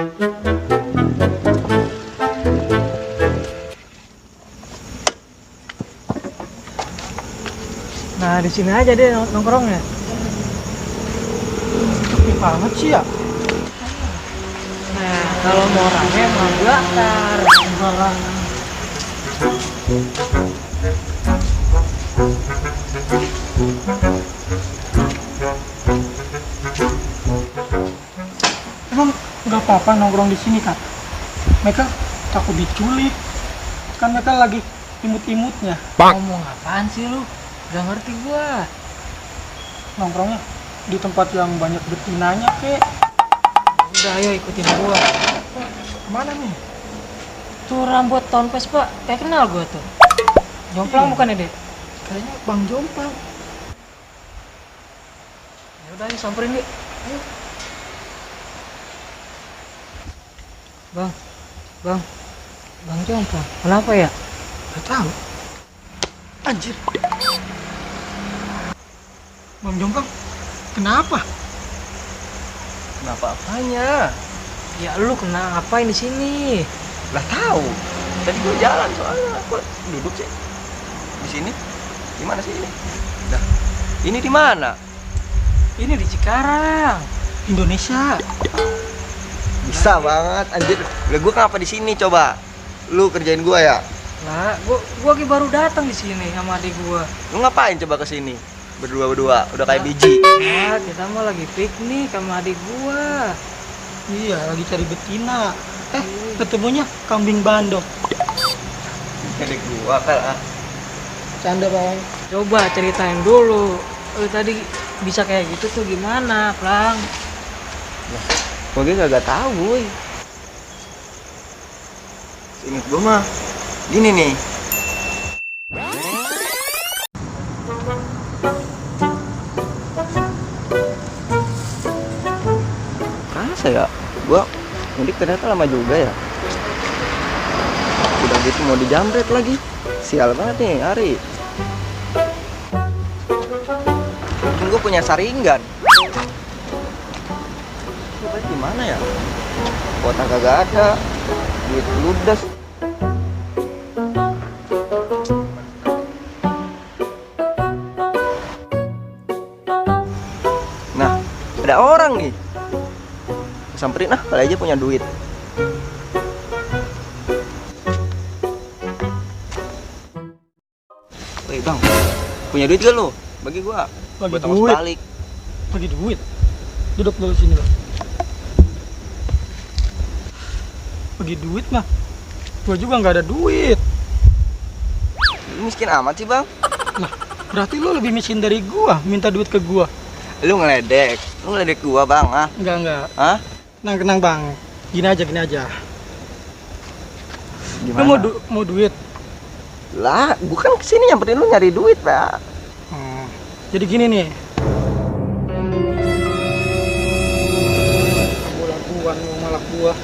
Nah, di sini aja deh nongkrongnya. Sepi banget sih ya. Nah, kalau mau rame mau bakar. Emang nggak apa-apa nongkrong di sini kan? Mereka takut diculik. Kan mereka lagi imut-imutnya. Ngomong apaan sih lu? Gak ngerti gua. Nongkrongnya di tempat yang banyak betinanya kek. Udah ayo ikutin gua. Kemana nih? Tuh rambut tonpes pak, kayak kenal gua tuh. Jomplang bukan ya dek? Kayaknya Bang Jomplang. Ya udah ayo samperin deh. Ayo. Bang, bang Jomplang. Kenapa ya? Gak tahu. Anjir. Bang Jomplang, kenapa? Kenapa apanya? Ya lu kena ngapain di sini? Lah tahu. Tadi gue jalan soalnya aku duduk sih di sini. Di mana sih ini? Dah. Ini di mana? Ini di Cikarang. Indonesia. Bisa banget anjir. Lah gue kenapa di sini coba? Lu kerjain gua ya? Lah, gua lagi baru datang di sini sama adik gua. Lu ngapain coba ke sini? Berdua, udah kayak biji. Nah, kita mah lagi piknik sama adik gua. Iya, lagi cari betina. Ketemunya kambing bandong. Jadi gua kan Canda bang. Coba ceritain dulu. Tadi bisa kayak gitu tuh gimana, Plang? gue kagak tahu, boy. Ingat gua mah gini nih. Rasa ya, gua mudik ternyata lama juga ya. Udah gitu mau dijamret lagi. Sial banget nih, Ari. Mungkin gua punya saringan. Coba gimana ya? Kuota kagak ada. Duit ludes. Nah, ada orang nih. Samperin kali aja punya duit. Woi bang, punya duit gak lu? Bagi gua. Bagi Buat ongkos duit. balik. Bagi duit. Duduk dulu sini bang. Bagi duit mah. Gua juga nggak ada duit. Lu miskin amat sih bang. Lah, berarti lu lebih miskin dari gua, minta duit ke gua. Lu ngeledek gua bang ah. Enggak. Hah? Tenang bang. Gini aja. Lu Gimana? mau duit? Lah, gua kan kesini nyamperin lu nyari duit bang. Jadi gini nih. Lagu-laguan mau malak gua.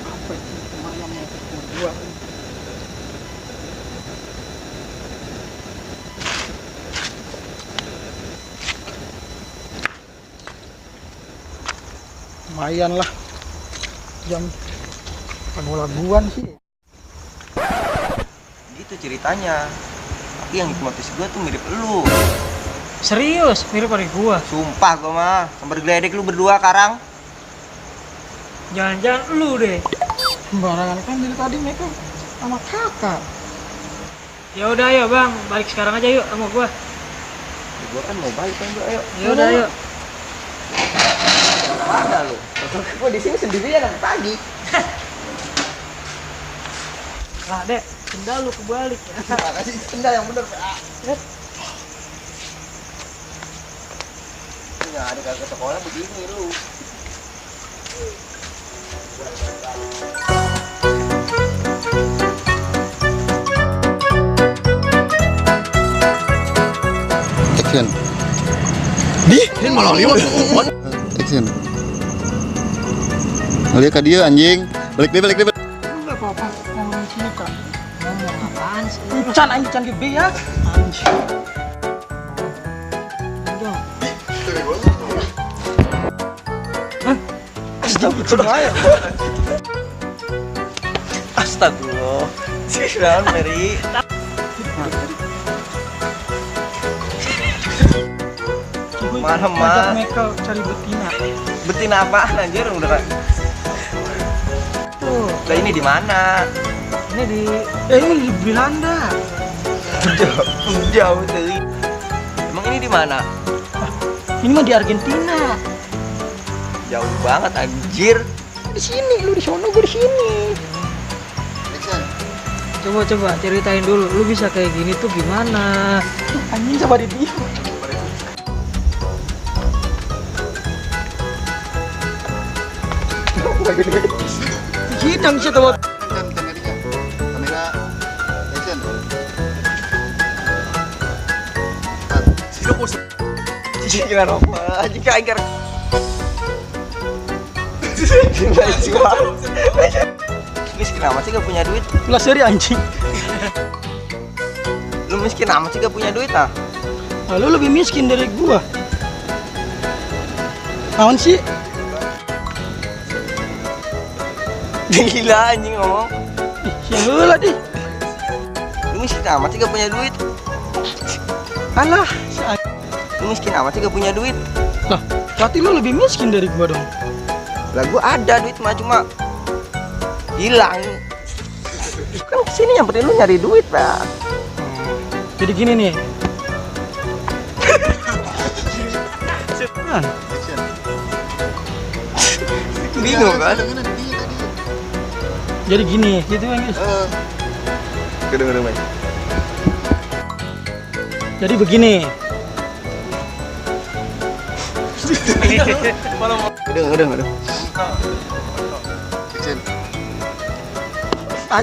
Apa itu? Kemana mau ke gua? Lumayan lah. Jam lagu-laguan sih. Gitu ceritanya. Tapi yang hipnotis gua tuh mirip lu. Serius, mirip adik gua. Sumpah gua mah, sampai geledek lu berdua karang. Jangan-jangan lu deh. Sembarangan kan dari tadi mereka sama kakak. Ya udah ayo bang, balik sekarang aja yuk sama gua. Gua kan mau balik kan gua, ayo. Ya udah ayo. Mana lu? Gua di sini sendirian sampai pagi. Lah dek, sendal lu kebalik. Mana sih sendal yang bener? Ya, ada kagak sekolah begini lu. Action. Ini malah liwat. Action. Ngeliat ke dia anjing. Balik deh. Enggak apa-apa ngomong di sini kak. Ngomong apaan sih? Can gede ya. anjing. Udah. Astagfirullah. Astagfirullah. Siran Mary. Mana, Ma? Ngajak Meka cari betina. Betina apaan anjir udah kan. Tuh, Lah ini di mana? ini di Ini di Belanda. Jauh tuh. Emang ini di mana? Ini mah di Argentina. Jauh banget anjir. Di sini, lu di sono, gue di sini. Action. coba ceritain dulu, lu bisa kayak gini tuh gimana? Anjing coba di dia. Hidang sih tuh. Action kameranya. Kamera. Action. Jika apa? Jika agar miskin amat sih gak punya duit. Lah seri anjing. Lu miskin amat sih gak punya duit ah. Nah, lu lebih miskin dari gua. Naon sih? Gila anjing ngomong. Ih, yang heula di. Lu miskin amat sih gak punya duit. Alah, Lu miskin amat sih gak punya duit. lah, berarti lu lebih miskin dari gua dong. Lah gua ada duit mah cuma hilang. Kan kesini yang penting lu nyari duit lah. Jadi gini nih. Kan, Action. Bingung kan? Jangan dia tadi. jadi gini, gitu kan guys. Kedengeran main. Jadi begini. Kedengeran. Action. Ah,